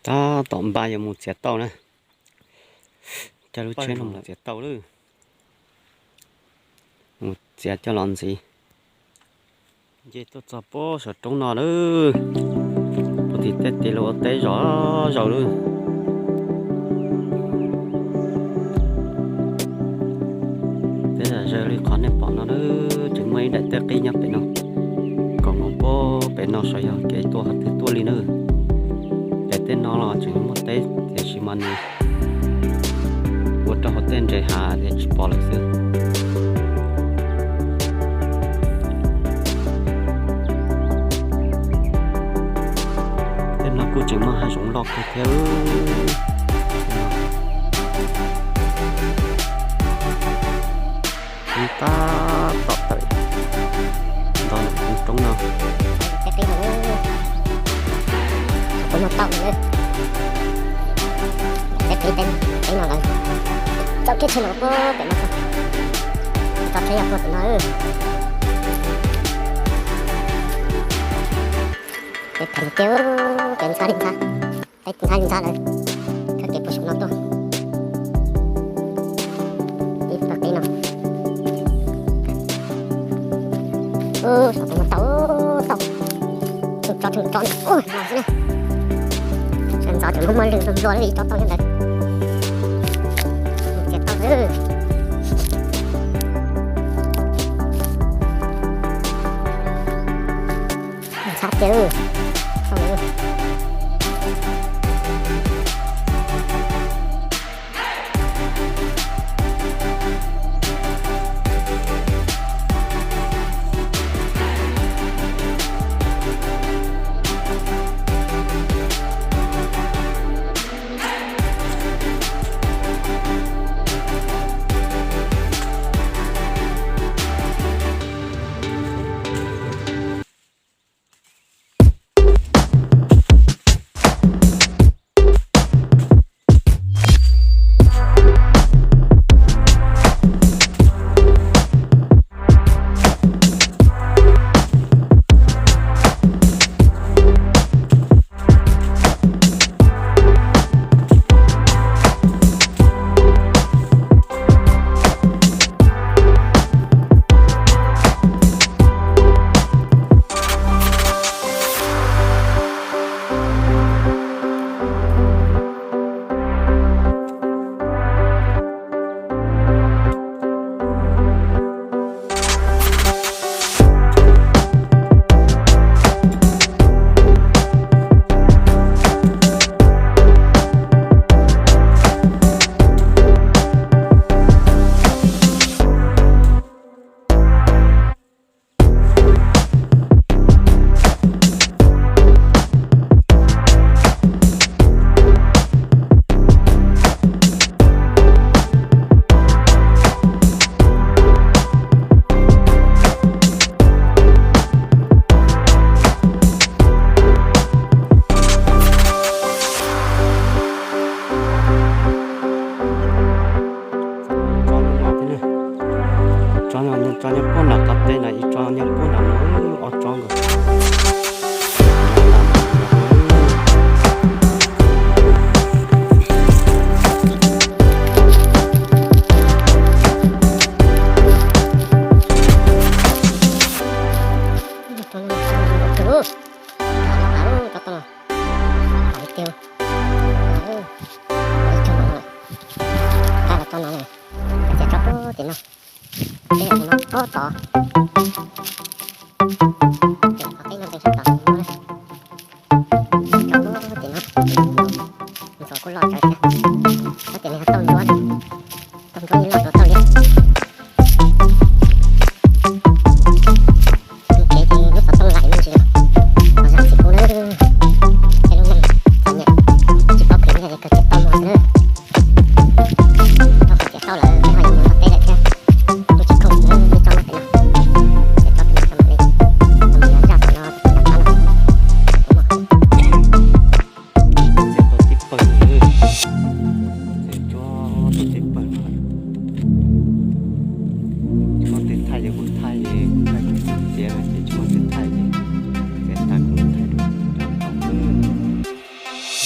Tab tom npaj yuav mus txiav tauj na. Coj lub tsheb no mus txiav tauj lawm. Mus txiav coj los ntxiv. Nce tuaj txog puag saum roob no lawm. Puag tim tej tiv los ua teb zom zaws lawm. Teb zom zaws li qhov nej pom no na, tseem muaj ib daim teb qib nyob pem no. Koom nkaus puag pem no sav yog kev tuaj qhov twg tuaj li na. Pem tej no los tseem muaj teb tiam sis mas nws ua rau hauv tej ntses hav ces tsis pom lawm xwb. Tej no kuj tseem muaj hav zoov loj kawg thiab. Tab tom tawm nto ntawm roob no. Tej qib no, kuj muaj tauj na. Tej qib tej no lawm. Tso kiag tsheb no puag pem no, tso tsheb yog puag pem no. Tej thaj li tiag, kev ntxhab li ntxhab, tej ntxhab li ntxhab lawm. Koj kev puag saum no tuaj, ib pawg qib no. Ub, saum no tau, tau. Tso tso no, ub, no xwb na. Sawv ntxov tseem muaj muaj lwg nplua nplua li tso tau nyob ntawd. Txiav tau xwb. Ntxhab tiag. Tso nyob puag nram qab teb na, ib tso nyob puag nram no, ob tso nkaus. Tso no, tso no, tso no. Qhov qib no nqis sab tod, ntxuav kuj loj tsawv thiab. Tab tias nws yog tauj ntsuab, tauj ntsuab yeej loj dua tauj liab. Kev ces lub xov tooj laim me ntsis los zam txim pub nawb. Tej lub neej txom nyem tsis paub khwv nyiaj es kawg txiav tauj muag xwb. Tau qhov txiav tauj lawm peb ho yuav mus noj teb lawm thiab. Kuj tsis khoom mus ib tsob no pem no, ces tsob pem no tso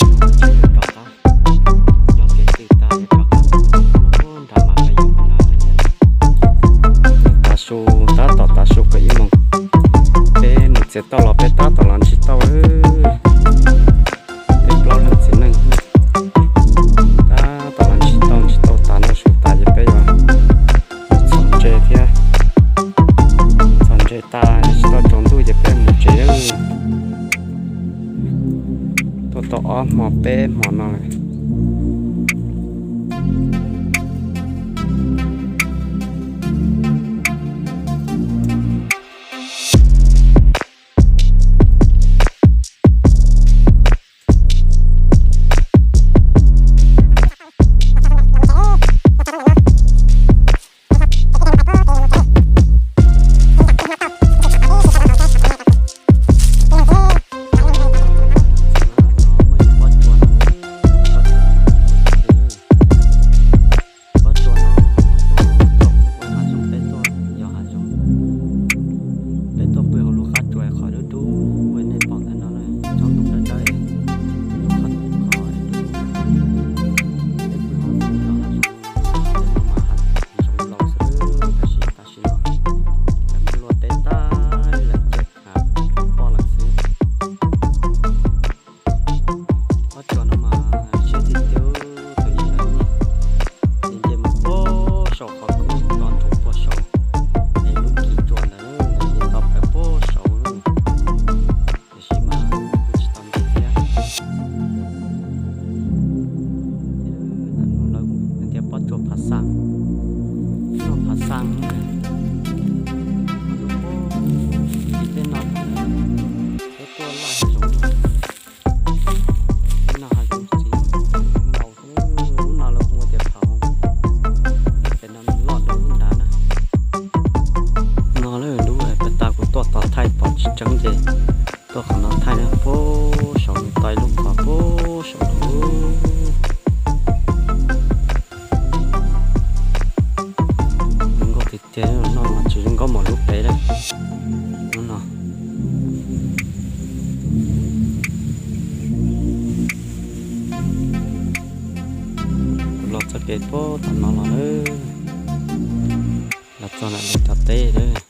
Rov qab, yog kev tw tag yuav rov qab nram mas peb yuav mus nram thiab. Tav su, tab tom tav su kaum ib moos, peb mus txiav tauj los peb tab tom los ntsib tauj lawm. Peb plaub leeg txiv neej tab tom los ntsib tauj, ntsib tauj tas noj su tas ces peb yuav mus txhos ntses thiab. Txhos ntses tas ntsib tauj tsaus ntuj ces peb mus tsev. Tuaj tau ob hmo peb hmo no lawm. Pob tsuas no, ua hav zoov peb tuaj, yog hav zoov, peb tuaj pw hauv lub qab tsuas qhov dub dub uas nej pom ntawm no na, tsob ntoo dawb dawb, lub qhov, qhov dub dub, peb pw hauv yog hav zoov, peb no mas hav zoov laus xwb, tab sis tam sim no lawv muab luaj teb tag lawm ces poj lawm xwb. Pob tsuas no mas siab tiag tiag, tus ib lawv nyiaj ces nce mus puag saum qhov kub no rau puag saum, es lub kis tsuas ntawd ces nto plaws puag saum, tiam sis mas kuj tsis tau nce thiab. Hnub no lawv tias pob tsuas phav xaj, noj phav xaj na. Lub pob, tim tej no thaum ntawd peb tuaj laj hav zoov no, tej no hav zoov txiv, hav zoov laus xwb, lub no lawv hu tias phav hoos, pem no nws loj dua lub nrad na. No lawm lub peb tas kuv tuaj tos thaij pom tsis tseeb ces tuaj qhov no thaij na, puag saum nws tau ib lub qhov puag saum no. Zoo nkauj tiag tiag, no mas tsis zoo nkauj npaum lub pem lawm. Lub no, kuv los txoj kev puag tom no los lawm, los txog ntawm lawv cov teb lawm.